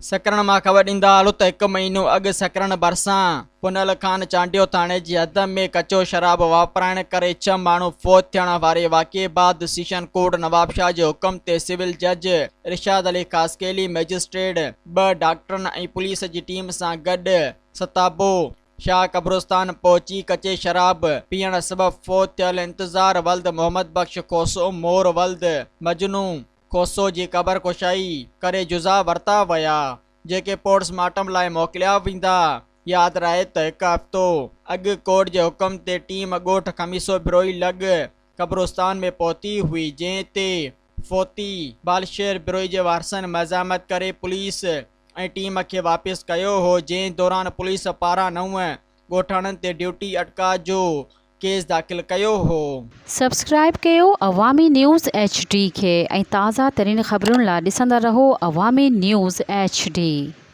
سڪرنڊ مان خبر ڏيندا هلو ته هڪ مهينو اڳ سڪرنڊ ڀرسان پنهل خان چانڊيو ٿاڻي جي حد ۾ ڪچو شراب واپرائڻ ڪري ڇهه ماڻهو فوت ٿيڻ واري واقعي بعد سيشن ڪورٽ نوابشاهه جي حڪم تي سول جج ارشاد علي خاصخيلي مئجسٽريٽ ٻه ڊاڪٽرن ۽ پوليس جي ٽيم سان گڏ ستابو شاهه قبرستان پهچي ڪچي شراب پيئڻ سبب فوت ٿيل انتظار ولد محمد بخش کوسو مور ولد مجنون کوسو جي قبر ڪشائي ڪري جزا ورتا ويا، جيڪي پوسٽ مارٽم لاء موڪليا ويندا. ياد رهي ته هڪ هفتو اڳ ڪورٽ جي حڪم تي ٽيم ڳوٺ خميسو بروهي لڳ قبرستان ۾ پهتي هئي، جنهن تي فوتي بالشير بروهي جي وارثن مزاحمت ڪري پوليس ۽ ٽيم کي واپس ڪيو هو، جنهن دوران پوليس پاران نو ڳوٺاڻن تي ڊيوٽي اٽڪاء جو ڪيس داخل ڪيو هو. سبسڪرائيب ڪيو عوامي نيوز ايڇ ڊي کي ۽ تازه ترين خبرن لا ڏسندا رهو عوامي نيوز ايڇ ڊي.